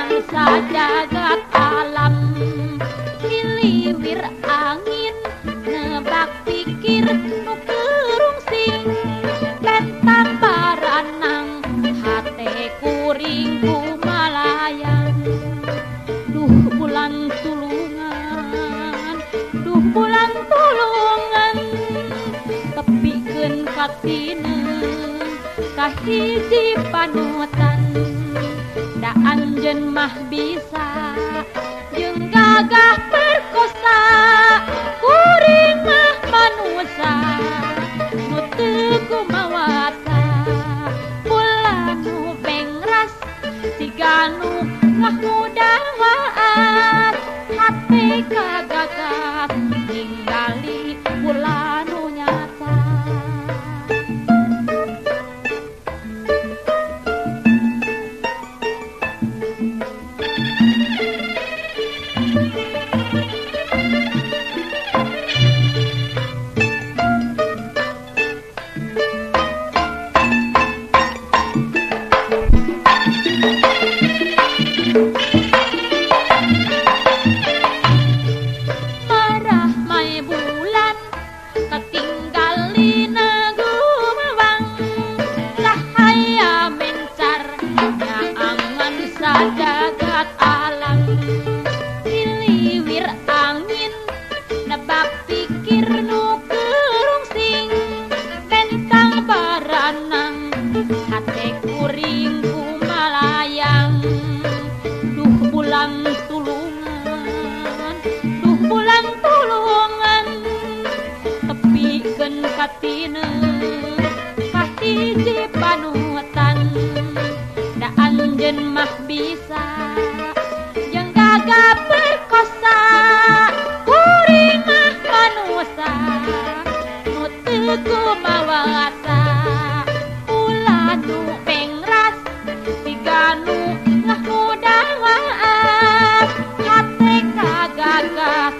nyaangan sajagat alam. Hiliwir angin nebak pikir nu kerungsing bentang baranang hate kuring kumalayang. Duh bulan tulungan, duh bulan tulungan, tepikeun katineung kahiji panutan. Da anjeun mah bisa jeung gagah perkosa, kuring mah manusa nu teu kumawasa. Bulan nu bengras siga nu ngahudang waas, hate kagagas ningali bulan nu nyata. Marah mai bulan ketinggalina gumawang, cahaya mencar nyaangan sajagat alam. Hiliwir angin nebak pikir nu kerungsing bentang baranang hate kuring kumalayang. Duh bulan tulungan, duh bulan tulungan, tepikeun katineung kahiji panutan. Da anjeun mah bisa jeung gagah perkosa, kuring mah manusa nu teu kumawasa. Ulah nu pengras siga nu ngahudang waas, hate kagagas